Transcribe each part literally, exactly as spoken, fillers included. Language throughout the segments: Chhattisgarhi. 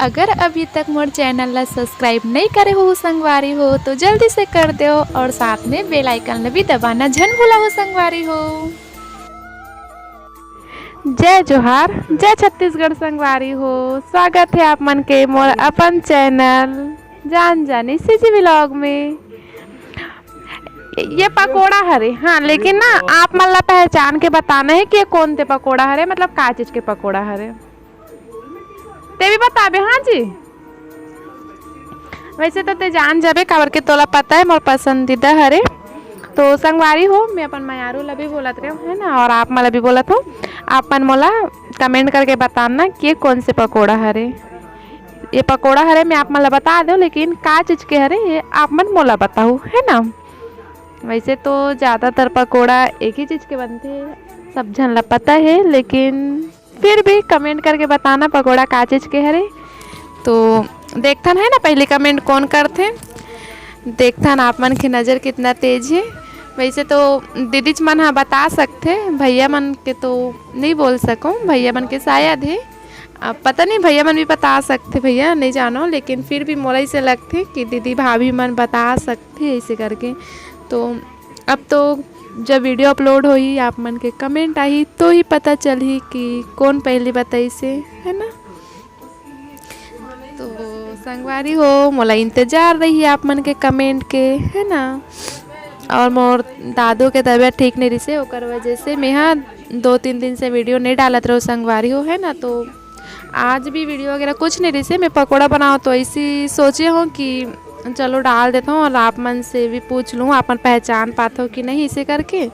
अगर अभी तक मोर चैनल ला सब्सक्राइब नहीं करे हो संगवारी हो, तो जल्दी से कर दो और साथ में बेल आइकन ला भी दबाना झन भूला हो संगवारी हो। जय जोहार, जय छत्तीसगढ़ संगवारी हो। स्वागत है आप मन के मोर अपन चैनल जान जानी सीजी व्लॉग में। ये पकोड़ा हरे, हाँ, लेकिन ना आप मन ला पहचान के बताना है कि ये कौन ते पकोड़ा हरे, मतलब का चीज के पकोड़ा हरे। ते भी बताबे, हाँ जी। वैसे तो ते जान जाबे, काबर के तोला पता है मोर पसंदीदा हरे। तो संगवारी हो, मैं अपन मयारू ला भी बोलत रहे है ना, और आप मन ला भी बोलत हो। आप मन मोला कमेंट करके बताना कि ये कौन से पकोड़ा हरे। ये पकोड़ा हरे मैं आप मन ला बता दो, लेकिन का चीज के हरे ये आप मन मोला बताओ, है ना। वैसे तो ज़्यादातर पकोड़ा एक ही चीज के बनते हैं, सब झन ला पता है, लेकिन फिर भी कमेंट करके बताना पकोड़ा का चीज के हरे। तो देखथन है ना, पहले कमेंट कौन करथे, देखथन आप मन के नज़र कितना तेज है। वैसे तो दीदीच मन हा बता सकथे, भैया मन के तो नहीं बोल सकूँ, भैया मन के शायद है। अब पता नहीं, भैया मन भी बता सकथे, भैया नहीं जानो, लेकिन फिर भी मोला इसे लगथे कि दीदी भाभी मन बता सकथे ऐसे करके। तो अब तो जब वीडियो अपलोड होही, आप मन के कमेंट आही, तो ही पता चलही कि कौन पहली बताइसे, है ना। तो संगवारी हो, मोला इंतजार रही आप मन के कमेंट के, है ना। और मोर दादू के तबीयत ठीक नहीं रहिसे, ओकर वजह से मेहा दो तीन दिन से वीडियो नहीं डालत रहो संगवारी हो, है ना। तो आज भी वीडियो वगैरह कुछ नहीं रहिसे, मैं पकोड़ा बनाओ तो ऐसी सोचे हूँ कि चलो डाल देता हूँ और आप मन से भी पूछ लूँ, आप मन पहचान पाते हो कि नहीं इसे करके।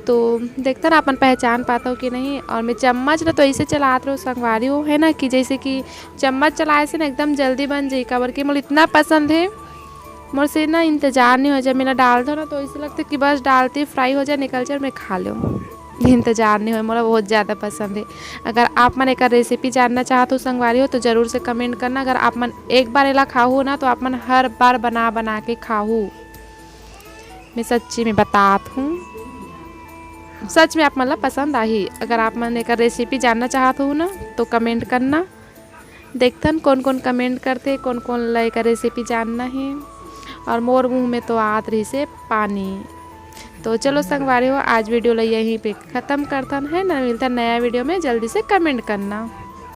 तो देखता ना आप मन पहचान पाते हो कि नहीं। और मैं चम्मच ला तो ऐसे चलात रहो संगवारी हो, है ना, कि जैसे कि चम्मच चलाए से ना एकदम जल्दी बन जाई, काबर कि मोला इतना पसंद है, मोर से ना इंतजार नहीं हो जाए। मैं ला डाल दो ना तो ऐसे लगता कि बस डालते फ्राई हो जाए, निकल जाए और मैं खा लूँ। इंतजार नहीं हो, मोला बहुत ज़्यादा पसंद है। अगर आप मन एकर रेसिपी जानना चाहत हो संगवारी हो तो ज़रूर से कमेंट करना। अगर आप मन एक बार एला खाहू ना तो आप मन हर बार बना बना के खाहू। मैं सच्ची में बतात हूँ, सच में आप मन ला पसंद आही। अगर आप मन एकर रेसिपी जानना चाहत हो ना तो कमेंट करना। देखथन कौन कौन कमेंट करथे, कौन कौन ला एकर रेसिपी जानना है। और मोर मुँह में तो आत रहिसे पानी। तो चलो संगवारी हो, आज वीडियो ला यहीं पे ख़त्म करथन, है ना। मिलथन नया वीडियो में, जल्दी से कमेंट करना।